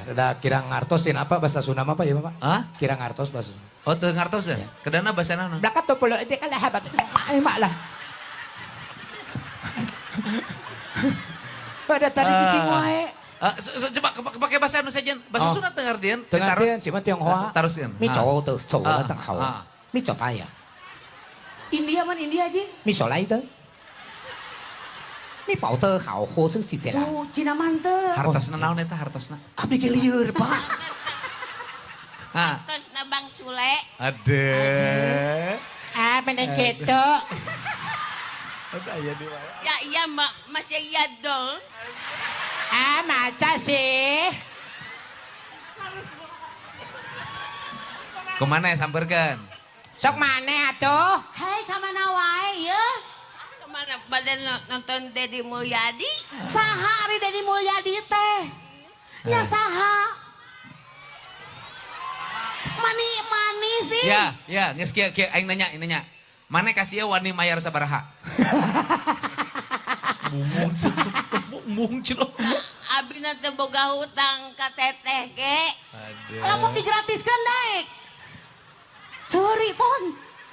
Rada kirang ngartosin apa bahasa Sunda mah Pak ya Bapak? Hah? Kirang ngartos bahasa Sunda. Oh, teu ngartos ya? Kedana bahasa naon? Belakang tuh pulau itu kan hebat. Eh mak lah. Pada tadi cicing wae. Coba pakai bahasa anu saja. Bahasa Oh. Sunda teu ngartieun. Teu ngartieun, si mah Tionghoa. Taroskeun. Mi cowok tuh, cowok Ah, teng hao. ah. Mi cowok ya. India man India ji. Mi solai teu. Mi pau teu hao ho sing si teh lah. Tuh, Cina man teu. Hartosna naon eta hartosna? Abdi ge lieur, Pak. Ah. Terus na Bang Sule. Ade. Ah, bener gitu. Ya iya masih iya dong. Ah, maca sih. Kemana ya samperkeun? Sok maneh atuh? Hei, ka mana wae ieu? Kemana pada nonton Deddy Mulyadi? Saha ari Deddy Mulyadi teh? Nya saha? Mani mani sih. Ya, ya, geus kieu kieu aing nanya, aing nanya. Mane kasih wani mayar sabaraha? Bung cenah. Abi nanti boga hutang ka teteh ge. Lamun digratiskan daek. Suri ton.